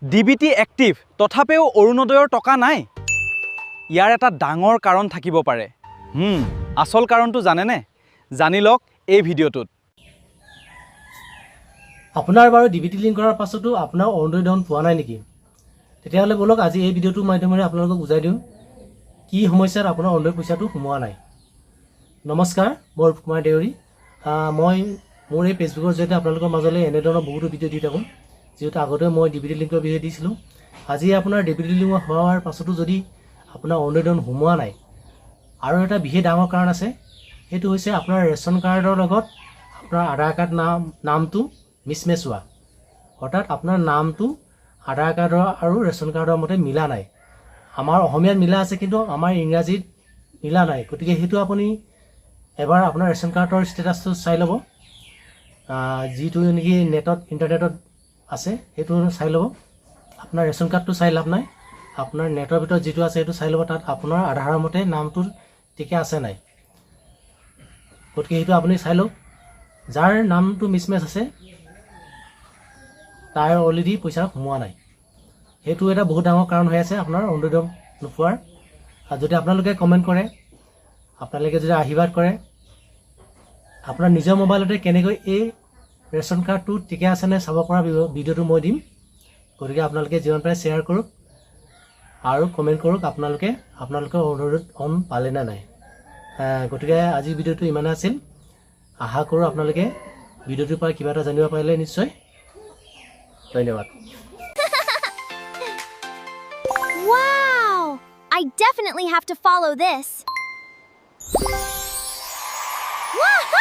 DBT active, তথাপিও অৰুণোদয়ৰ টকা নাই। ইয়াৰ এটা ডাঙৰ কাৰণ থাকিব পাৰে। আচল কাৰণটো জানেনে? জানি লওক এই ভিডিঅ'টোত। আপোনাৰ বাৰু ডিবিটি লিংক কৰাৰ পাছতো আপোনাৰ অৰুণোদয় ধন পোৱা নাই নেকি? তেতিয়াহ'লে ব'লক, আজি এই ভিডিঅ'টোৰ মাধ্যমেৰে আপোনালোকক বুজাই দিওঁ কি সমস্যাত আপোনাৰ অৰুণোদয় পইচাটো সোমোৱা নাই। নমস্কাৰ, মই ৰূপ কুমাৰ দেউৰী। মই মোৰ এই ফেচবুকৰ জৰিয়তে আপোনালোকৰ মাজলৈ এনেধৰণৰ বহুতো ভিডিঅ' দি থাকোঁ। যিহেতু আগতে মই ডিবিটি লিংকৰ বিষয়ে দিছিলোঁ, আজি আপোনাৰ ডিবিটি লিংক হোৱাৰ পাছতো যদি আপোনাৰ অৰুণোদয় ধন সোমোৱা নাই, আৰু এটা বিশেষ ডাঙৰ কাৰণ আছে। সেইটো হৈছে আপোনাৰ ৰেচন কাৰ্ডৰ লগত আপোনাৰ আধাৰ কাৰ্ড নামটো মিছমেচ হোৱা, অৰ্থাৎ আপোনাৰ নামটো আধাৰ কাৰ্ডৰ আৰু ৰেচন কাৰ্ডৰ মতে মিলা নাই। আমাৰ অসমীয়াত মিলা আছে, কিন্তু আমাৰ ইংৰাজীত মিলা নাই। গতিকে সেইটো আপুনি এবাৰ আপোনাৰ ৰেচন কাৰ্ডৰ ষ্টেটাছটো চাই ল'ব। যিটো নেকি নেটত, ইণ্টাৰনেটত আছে, সেইটো চাই ল'ব। আপোনাৰ ৰেচন কাৰ্ডটো চাই লাভ নাই, আপোনাৰ নেটৰ ভিতৰত যিটো আছে সেইটো চাই ল'ব। তাত আপোনাৰ আধাৰৰ মতে নামটো ঠিকে আছে নাই, গতিকে সেইটো আপুনি চাই লওক। যাৰ নামটো মিছমেচ আছে, তাৰ অলৰেডি পইচা সোমোৱা নাই। সেইটো এটা বহুত ডাঙৰ কাৰণ হৈ আছে আপোনাৰ অৰুণোদয় নোপোৱাৰ। আৰু যদি আপোনালোকে কমেণ্ট কৰে, আপোনালোকে যদি আশীৰ্বাদ কৰে, আপোনাৰ নিজৰ মোবাইলতে কেনেকৈ এই ৰেচন কাৰ্ডটো ঠিকে আছেনে চাব পৰা ভিডিঅ'টো মই দিম। গতিকে আপোনালোকে যিমান পাৰে শ্বেয়াৰ কৰক আৰু কমেণ্ট কৰক, আপোনালোকে আপোনালোকৰ অৰুণোদয় ধন পালে নে নাই। গতিকে আজিৰ ভিডিঅ'টো ইমানে আছিল। আশা কৰোঁ আপোনালোকে ভিডিঅ'টোৰ পৰা কিবা এটা জানিব পাৰিলে নিশ্চয়। ধন্যবাদ। Wow! I definitely have to follow this. Woohoo!